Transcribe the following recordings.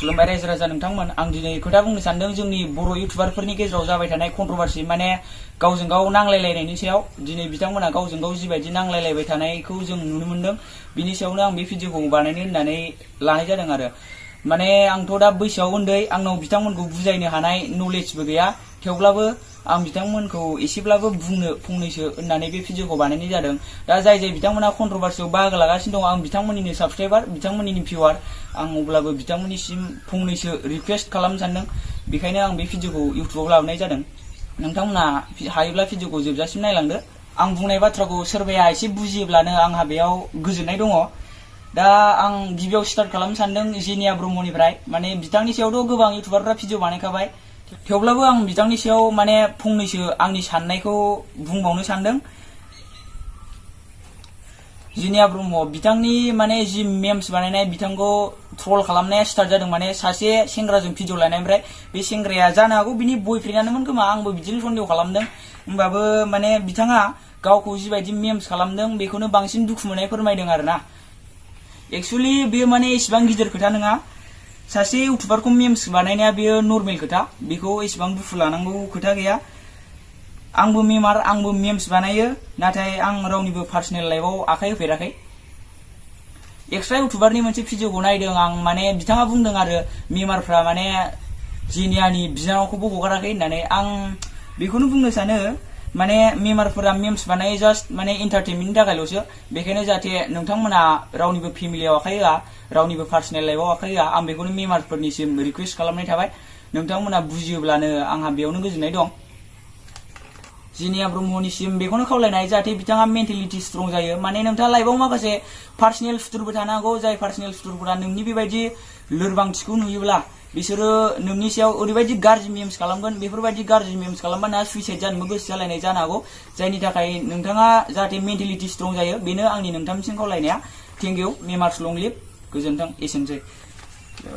खुलुमबाय रायजो राजा नोंथांमोन आं दिनै खोथा बुंनो सानदों जोंनि बर' इउटिउबारफोरनि गेजेराव जाबाय थानाय कन्ट्रोभार्सि माने गावजों गाव नांलायलायनायनि सायाव दिनै बिथांमोना गावजों गाव जिबायदि नांलायलायबाय थानायखौ जों नुनो मोनदों बिनि सायावनो आं बे भिडिअखौ बानायनो होननानै लानाय जादों आरो माने आंथ' दा बैसोआव उन्दै आंनाव बिथांमोनखौ बुजायनो हानाय नलेजबो गैया थेवब्लाबो आं बिथांमोनखौ एसेब्लाबो बुंनो फंनैसो होननानै बे भिडिअखौ बानायनाय जादों दा जाय बिथांमोना कन्ट्रोभार्सियाव बाहागो लागासिनो दं आं बिथांमोननिनो साबस्क्राइबार बिथांमोननिनो भिउआर आं अब्लाबो बिथांमोननिसिम फंनैसो रिक्वेस्ट खालामनो सानदों बेखायनो आं बे भिडिअखौ इउटिउबाव लाबोनाय जादों नोंथांमोना हायोब्ला भिडिअखौ जोबजासिम नायलांदो आं बुंनाय बाथ्राखौ सोरबाया एसे बुजियोब्लानो आंहा बेयाव गोजोननाय दङ दा आं गिबियाव स्टार्ट खालामनो सानदों जेनिया ब्रह्मनिफ्राय माने बिथांनि सायावथ' गोबां इउटिउबारफ्रा भिडिअ बानायखाबाय थेवब्लाबो आं बिथांनि सायाव माने फंनैसो आंनि साननायखौ बुंबावनो सानदों जेनिया ब्रह्म बिथांनि माने जि मेम्स बानायनाय बिथांखौ ट्रल खालामनाया स्टार्ट जादों माने सासे सेंग्राजों भिडिअ लानायनिफ्राय बे सेंग्राया जानो हागौ बिनि बयफ्रेन्डानोमोन खोमा आंबो बिदिनो सन्देह खालामदों होमबाबो माने बिथाङा गावखौ जिबायदि मेम्स खालामदों बेखौनो बांसिन दुखु मोननाय फोरमायदों आरोना एक्चुअली बेयो माने इसेबां गिदिर खोथा नङा सासे इउटिउबारखौ मेम्स बानायनाया बेयो नर्मेल खोथा बेखौ इसेबां दुखु लानांगौ खोथा गैया आंबो मेमार आंबो मेम्स बानायो नाथाय आं रावनिबो पार्सनेल लाइफआव आखाइ होफेराखै एक्सट्रा इउटिउबारनि मोनसे भिडिअखौ नायदों आं माने बिथाङा बुंदों आरो मेमारफ्रा माने जेनियानि बिनानावखौबो हगाराखै होननानै आं बेखौनो बुंनो सानो माने मेमारफोरा मेम्स बानायो जास्ट माने एन्टारटेनमेन्टनि थाखायल'सो बेखायनो जाहाथे नोंथांमोना रावनिबो फेमिलियाव आखाइ होआ रावनिबो पार्सनेल लाइफआव आखाइ होआ आं बेखौनो मेमारफोरनिसिम रिक्वेस्ट खालामनाय थाबाय नोंथांमोना बुजियोब्लानो आंहा बेयावनो गोजोननाय दं जेनिया ब्रह्मनिसिम बेखौनो खावलायनाय जाहाथे बिथाङा मेन्टेलिटि स्ट्रं जायो माने नोंथाङा लाइफआव माखासे पार्सनेल सुथुरबो थानो हागौ जाय पार्सनेल सुथुरफोरा नोंनि बेबायदि लोरबांथिखौ नुयोब्ला बिसोरो नोंनि सायाव ओरैबायदि गाज्रि मेम्स खालामगोन बेफोरबायदि गाज्रि मेम्स खालामबा नोंहा सुइसाइड जानोबो गोसो जालायनाय जानो हागौ जायनि थाखाय नोंथाङा जाहाथे मेन्टेलिटि स्ट्रं जायो बेनो आंनि नोंथांनिसिम खावलायनाया थेंक इउ मेमार्स लं लिभ गोजोन्थों एसेनोसै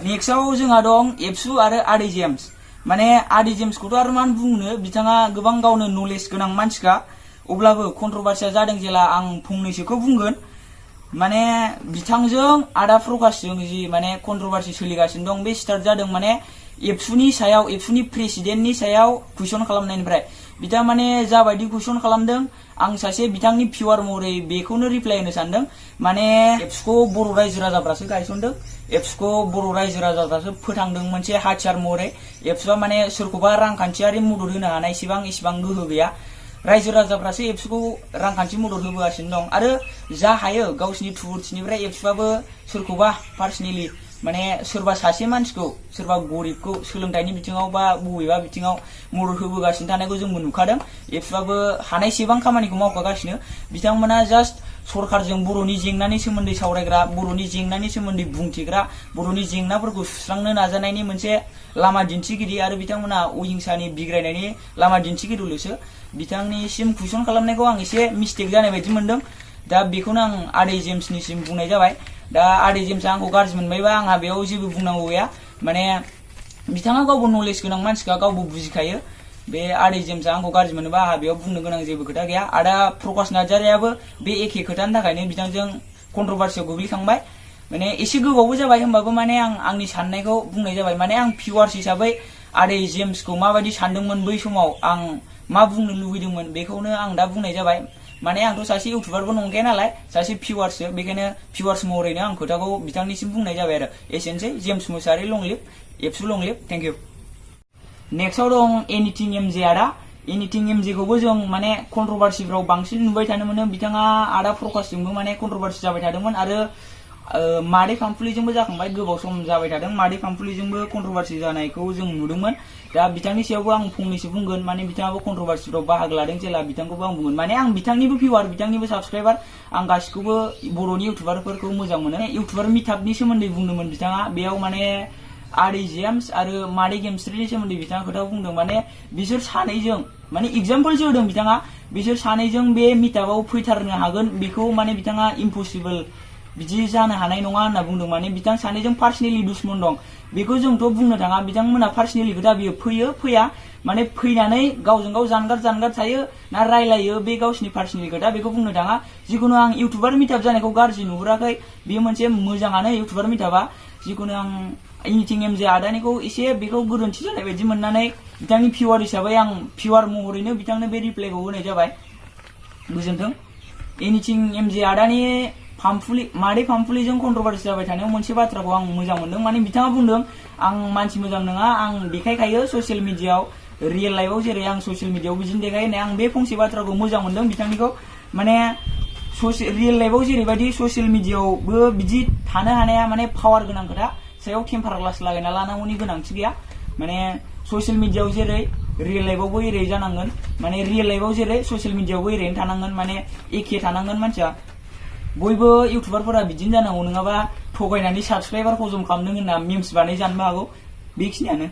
नेक्स्टआव जोंहा दं एबसु आरो आदै जेम्स माने आदै जेम्सखौथ' आरो मा बुंनो बिथाङा गोबां गावनो नलेज गोनां मानसिखा अब्लाबो कन्ट्रोभार्सिया जादों जेला आं फंनैसोखौ बुंगोन माने बिथांजों आदा प्रकाशजों जि माने कन्ट्रोभार्सि सोलिगासिनो दं बे स्टार्ट जादों माने एबसुनि सायाव एबसुनि प्रेसिडेन्टनि सायाव कुइसन खालामनायनिफ्राय बिथाङा माने जाबायदि कुइसन खालामदों आं सासे बिथांनि भिउआर महरै बेखौनो रिप्लाइ होनो सानदों माने एबसुखौ बर' रायजो राजाफ्रासो गायसनदों एबसुखौ बर' रायजो राजाफ्रासो फोथांदों मोनसे हाथियार महरै एबसुआ माने सोरखौबा रांखान्थियारि मदद होनो हानाय इसिबां गोहो गैया रायजो राजाफ्रासो एबसुखौ रांखान्थि मदद होबोगासिनो दं आरो जा हायो गावसिनि थुबुरथिनिफ्राय एबसुआबो सोरखौबा पार्सनेलि माने सोरबा सासे मानसिखौ सोरबा गरिबखौ सोलोंथाइनि बिथिङाव बा बबेबा बिथिङाव मदद होबोगासिनो थानायखौ जोंबो नुखादों एबसुआबो हानायसेबां खामानिखौ मावखागासिनो बिथांमोना जास्ट सरकारजों बर'नि जेंनानि सोमोन्दै सावरायग्रा बर'नि जेंनानि सोमोन्दै बुंथिग्रा बर'नि जेंनाफोरखौ सुस्रांनो नाजानायनि मोनसे लामा दिन्थिगिरि आरो बिथांमोना अहिंसानि बिग्रायनायनि लामा दिन्थिगिरिल'सो बिथांनिसिम कुइसन खालामनायखौ आं एसे मिस्टेक जानाय बायदि मोनदों दा बेखौनो आं आदै जेम्सनिसिम बुंनाय जाबाय दा आदै जेम्सआ आंखौ गाज्रि मोनबायबा आंहा बेयाव जेबो बुंनांगौ गैया माने बिथाङा गावबो नलेज गोनां मानसिखा गावबो बुजिखायो बे आदै जेम्सआ आंखौ गाज्रि मोनोबा आंहा बेयाव बुंनो गोनां जेबो खोथा गैया आदा प्रकाश नार्जारियाबो बे एखे खोथानि थाखायनो बिथांजों कन्ट्रोभार्सियाव गोग्लैखांबाय माने एसे गोबावबो जाबाय होमबाबो माने आं आंनि साननायखौ बुंनाय जाबाय माने आं भिउआर्स हिसाबै आदै जेम्सखौ माबायदि सानदोंमोन बै समाव आं मा बुंनो लुबैदोंमोन बेखौनो आं दा बुंनाय जाबाय माने आंथ' सासे इउटिउबारबो नंखाया नालाय सासे भिउआर्ससो बेखायनो भिउआर्स महरैनो आं खोथाखौ बिथांनिसिम बुंनाय जाबाय आरो एसेनोसै जेम्स मुसाहारि लं लिभ एबसु लं लिभ थेंक इउ नेक्स्टआव दं एनिथिं एमजे आदा एनिथिं एमजेखौबो जों माने कन्ट्रोभार्सिफ्राव बांसिन नुबाय थानो मोनो बिथाङा आदा प्रकाशजोंबो माने कन्ट्रोभार्सि जाबाय थादोंमोन आरो मादै फामफुलिजोंबो जाखांबाय गोबाव सम जाबाय थादों मादै फामफुलिजोंबो कन्ट्रोभार्सि जानायखौ जों नुदोंमोन दा बिथांनि सायावबो आं फंनैसो बुंगोन माने बिथाङाबो कन्ट्रोभार्सिफ्राव बाहागो लादों जेला बिथांखौबो आं बुंगोन माने आं बिथांनिबो भिउआर बिथांनिबो साबस्क्राइबार आं गासिखौबो बर'नि इउटिउबारफोरखौ मोजां मोनो इउटिउबार मिटआपनि सोमोन्दै बुंदोंमोन बिथाङा बेयाव माने आदै जेम्स आरो मादै गेमस्रिनि सोमोन्दै बिथाङा खोथा बुंदों माने बिसोर सानैजों माने एगजाम्पलसो होदों बिथाङा बिसोर सानैजों बे मिटआपआव फैथारनो हागोन बेखौ माने बिथाङा इम्पसिबल बिदि जानो हानाय नङा होनना बुंदों माने बिथां सानैजों पार्सनेलि दुश्मन दं बेखौ जोंथ' बुंनो थाङा बिथांमोना पार्सनेलि खोथा बियो फैया माने फैनानै गावजों गाव जानगार थायो ना रायलायो बे गावसिनि पार्सनेलि खोथा बेखौ बुंनो थाङा जिखुनु आं इउटिउबार मिटआप जानायखौ गाज्रि नुहुराखै बेयो मोनसे मोजाङानो इउटिउबार मिटआपआ जिखुनु आं एनिथिं एमजे आदानिखौ एसे बेखौ गोरोन्थि जानाय बायदि मोननानै बिथांनि भिउवार हिसाबै आं भिउवार महरैनो बिथांनो बे रिप्लाइखौ होनाय जाबाय। गोजोन्थों। एनिथिं एमजे आदानि मादै फामफुलिजों कन्ट्रभार्सि जाबाय थानायाव मोनसे बाथ्राखौ आं मोजां मोनदों। माने बिथाङा बुंदों आं मानसि मोजां नङा, आं देखायखायो ससियेल मिडियाआव, रियेल लाइफआव जेरै आं ससियेल मिडियाआव बिदिनो देखायो होननाय। आं बे फंसे बाथ्राखौ मोजां मोनदों बिथांनिखौ। माने रियेल लाइफआव जेरैबायदि ससियेल मिडियाआवबो बिदि थानो हानाया माने पावार गोनां खोथा, सायाव टेम्पार ग्लास लागायना लानांगौनि गोनांथि गैया। माने ससियेल मिडियाआव जेरै रियेल लाइफआवबो एरै जानांगोन, माने रियेल लाइफआव जेरै ससियेल मिडियाआवबो एरैनो थानांगोन, माने एखे थानांगोन मानसिया। बयबो इउटुबारफोरा बिदिनो जानांगौ, नङाबा थगायनानै साबसक्राइबार हजम खालामदों होनना मिम्स बानाय जानोबो हागौ। बेखिनियानो।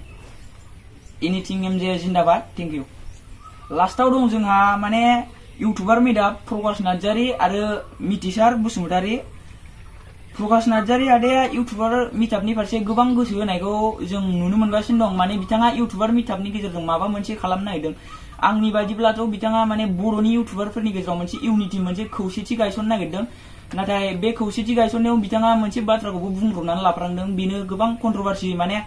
Anything MJ Zindabad. Thank you. लास्टाव दं जोंहा माने इउटुबार मेदाब प्रकाश नार्जारी आरो मिथिसार बसुमतारी। प्रकाश नार्जारी आदाया इउटुबार मिटापनि फारसे गोबां गोसो होनायखौ जों नुनो मोनगासिनो दं। माने बिथाङा इउटुबार मिटापनि गेजेरजों माबा मोनसे खालामनो नागिरदों। आंनि बायदिब्लाथ' बिथाङा माने बर'नि इउटुबारफोरनि गेजेराव मोनसे इउनिटि, मोनसे खौसेथि गायसननो नागिरदों। नाथाय बे खौसेथि गायसननायाव बिथाङा मोनसे बाथ्राखौबो बुंब्रबनानै लाफ्रांदों। बेनो गोबां कन्ट्रभार्सि माने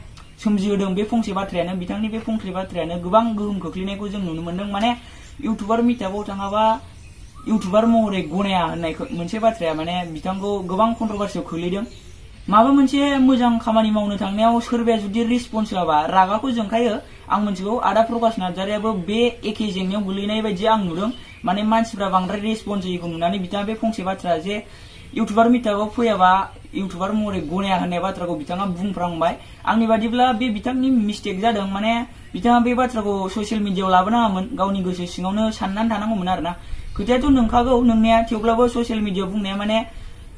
सोमजिहोदों। बे फंसे बाथ्रायानो, बिथांनि बे फंसे बाथ्रायानो गोबां गोहोम खोख्लैनायखौ जों नुनो मोनदों। माने इउटुबार मिटापआव थाङाबा इउटुबार महरै गनाया होननाय मोनसे बाथ्राया माने बिथांखौ गोबां कन्ट्रभार्सियाव खोख्लैदों। माबा मोनसे मोजां खामानि मावनो थांनायाव सोरबाया जुदि रिसपन्स होआबा रागाखौ जोंखायो। आं मिथिगौ आदा प्रकाश नार्जारियाबो बे एखे जेंनायाव गोलैनाय बायदि आं नुदों। माने मानसिफ्रा बांद्राय रेसपन्स होयिखौ नुनानै बिथाङा बे फंसे बाथ्रा जे इउटुबार मिटापआव फैयाबा इउटुबार महरै गनाया होननाय बाथ्राखौ बिथाङा बुंफ्रांबाय। आंनि बादिब्ला बे बिथांनि मिस्टेक जादों। माने बिथाङा बे बाथ्राखौ ससियेल मिडियाआव लाबोनाङामोन, गावनि गोसो सिङावनो साननानै थानांगौमोन आरोना। खोथायाथ' नंखागौ नोंनाया, थेवब्लाबो ससियेल मिडियाआव बुंनाया माने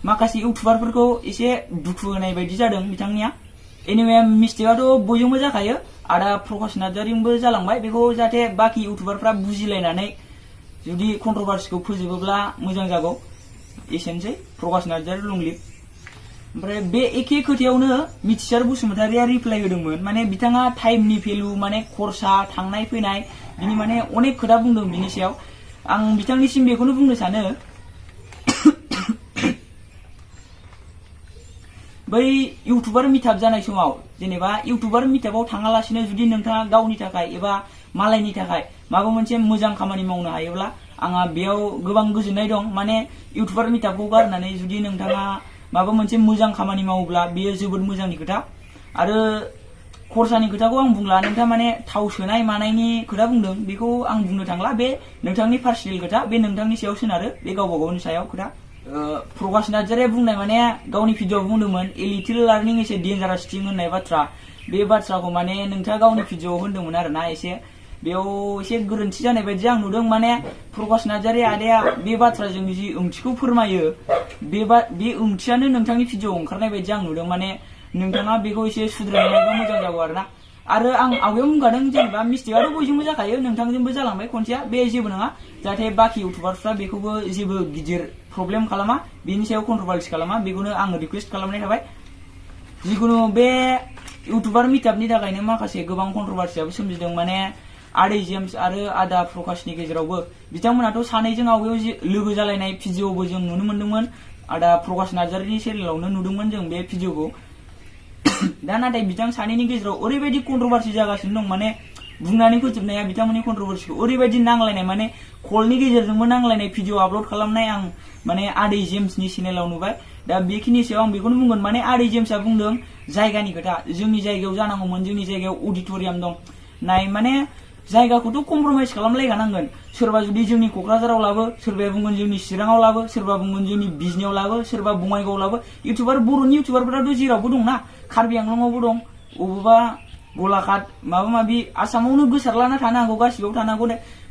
माखासे इउटुबारफोरखौ एसे दुखु होनाय बायदि जादों बिथांनिया। एनिवे मिस्टेकआथ' बयजोंबो जाखायो, आदा प्रकाश नार्जारिजोंबो जालांबाय। बेखौ जाहाथे बाखि इउटुबारफ्रा बुजिलायनानै जुदि कन्ट्रभार्सिखौ फोजोबोब्ला मोजां जागौ। एसेनोसै। प्रकाश नार्जारि लं लिभ। ओमफ्राय बे एखे खोथायावनो मिथिसार बसुमतारिया रिप्लाइ होदोंमोन। माने बिथाङा टाइमनि भेलु, माने खरसा, थांनाय फैनाय, बिनि माने अनेक खोथा बुंदों बिनि सायाव। आं बिथांनिसिम बेखौनो बुंनो सानो, बै इउटुबार मिटाप जानाय समाव जेनेबा इउटुबार मिटापआव थाङालासिनो जुदि नोंथाङा गावनि थाखाय एबा मालायनि थाखाय माबा मोनसे मोजां खामानि मावनो हायोब्ला आंहा बेयाव गोबां गोजोननाय दं। माने इउटुबार मिटापखौ गारनानै जुदि नोंथाङा माबा मोनसे मोजां खामानि मावोब्ला बेयो जोबोद मोजांनि खोथा। आरो खरसानि खोथाखौ आं बुंला, नोंथाङा माने थाव सोनाय मानायनि खोथा बुंदों, बेखौ आं बुंनो थांला। बे नोंथांनि पार्सनेल खोथा, बे नोंथांनि सायाव सोनारो, बे गावबा गावनि सायाव खोथा। प्रकाश नार्जारिया बुंनाय माने गावनि भिडिअ'आव बुंदोंमोन a little learning is a dangerous थिं होननाय बाथ्रा। बे बाथ्राखौ माने नोंथाङा गावनि भिडिअ'आव होनदोंमोन आरोना। एसे बेयाव एसे गोरोन्थि जानाय बायदि आं नुदों। माने प्रकाश नार्जारि आदाया बे बाथ्राजों जि ओंथिखौ फोरमायो, बे ओंथियानो नोंथांनि भिडिअ'आव ओंखारनाय बायदि आं नुदों। माने नोंथाङा बेखौ एसे सुद्रायनायबा मोजां जागौ आरोना। आरो आं आवगायाव बुंखादों जेनेबा मिस्टेकआथ' बयजोंबो जाखायो, नोंथांजोंबो जालांबाय खनसेया, बे जेबो नङा। जाहाथे बाखि इउटुबारफ्रा बेखौबो जेबो गिदिर प्रब्लेम खालामा, बेनि सायाव कन्ट्रभार्सि खालामा, बेखौनो आङो रिकुवेस्ट खालामनाय थाबाय। जिखुनु बे इउटुबार मिटापनि थाखायनो माखासे गोबां कन्ट्रभार्सियाबो सोमजिदों। माने आदै जेम्स आरो आदा प्रकाशनि गेजेरावबो बिथांमोनाथ' सानैजों आवगायाव लोगो जालायनाय भिडिअ'बो जों नुनो मोन्दोंमोन। आदा प्रकाश नार्जारिनि चेनेलावनो नुदोंमोन जों बे भिडिअ'खौ। दा नाथाय बिथां सानैनि गेजेराव ओरैबायदि कन्ट्रभार्सि जागासिनो दं, माने बुंनानै फोजोबनो हाया बिथांमोननि कन्ट्रभार्सिखौ। ओरैबायदि नांलायनाय, माने कलनि गेजेरजोंबो नांलायनाय भिडिअ आपल'ड खालामनाय आं माने आदै जेम्सनि चेनेलाव नुबाय। दा बेखिनि सायाव आं बेखौनो बुंगोन, माने आदै जेम्सआ बुंदों जायगानि खोथा, जोंनि जायगायाव जानांगौमोन, जोंनि जायगायाव अडिट'रियाम दं। नाय माने जायगाखौथ' कमप्रमाइज खालामलायखानांगोन। सोरबा जुदि जोंनि क'क्राझाराव लाबो, सोरबाया बुंगोन जोंनि चिराङाव लाबो, सोरबा बुंगोन जोंनि बिजनियाव लाबो, सोरबा बङाइगावआव लाबो। बर'नि इउटुबारफोराथ' जेरावबो दंना, कार्बि आंलंआवबो दं, अबेबा गलाघाट माबा माबि आसामावनो गोसारलाना थानो हागौ, गासिबाव थानो हागौ।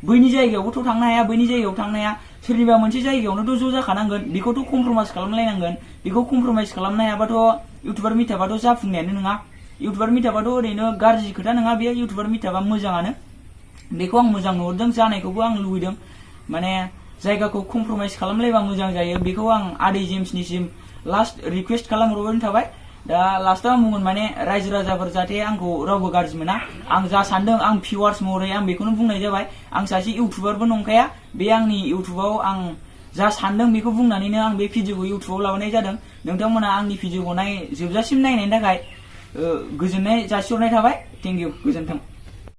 बैनि जायगायावबोथ' थांनो हाया, बैनि जायगायाव थांनो हाया, सोरनिबा मोनसे जायगायावनोथ' ज' जाखानांगोन। बेखौथ' कमप्रमाइज खालामलायनांगोन। बेखौ कमप्रमाइज खालामनो हायाबाथ' इउटुबार मिटापआथ' जाफुंनायानो नङा। इउटुबार मिटापआथ' ओरैनो गाज्रि खोथा नङा, बे इउटुबार मिटापआ मोजाङानो। बेखौ आं मोजां नुहुरदों, जानायखौबो आं लुबैदों। माने जायगाखौ कमप्रमाइज खालामलायबा मोजां जायो, बेखौ आं आदै जेम्सनिसिम लास्ट रिकुवेस्ट खालामहरबाय थाबाय। दा लास्टाव आं बुंगोन, माने रायजो राजाफोर जाहाथे आंखौ रावबो गाज्रि मोना। आं जा सानदों, आं भिउवार्स महरै आं बेखौनो बुंनाय जाबाय। आं सासे इउटुबारबो नंखाया। बे आंनि इउटुबाव आं जा सानदों बेखौ बुंनानैनो आं बे भिडिअखौ इउटुबाव लाबोनाय जादों। नोंथांमोना आंनि भिडिअखौ जोबजासिम नायनायनि थाखाय गोजोननाय जासिहरनाय थाबाय। थेंक इउ, गोजोन्थों।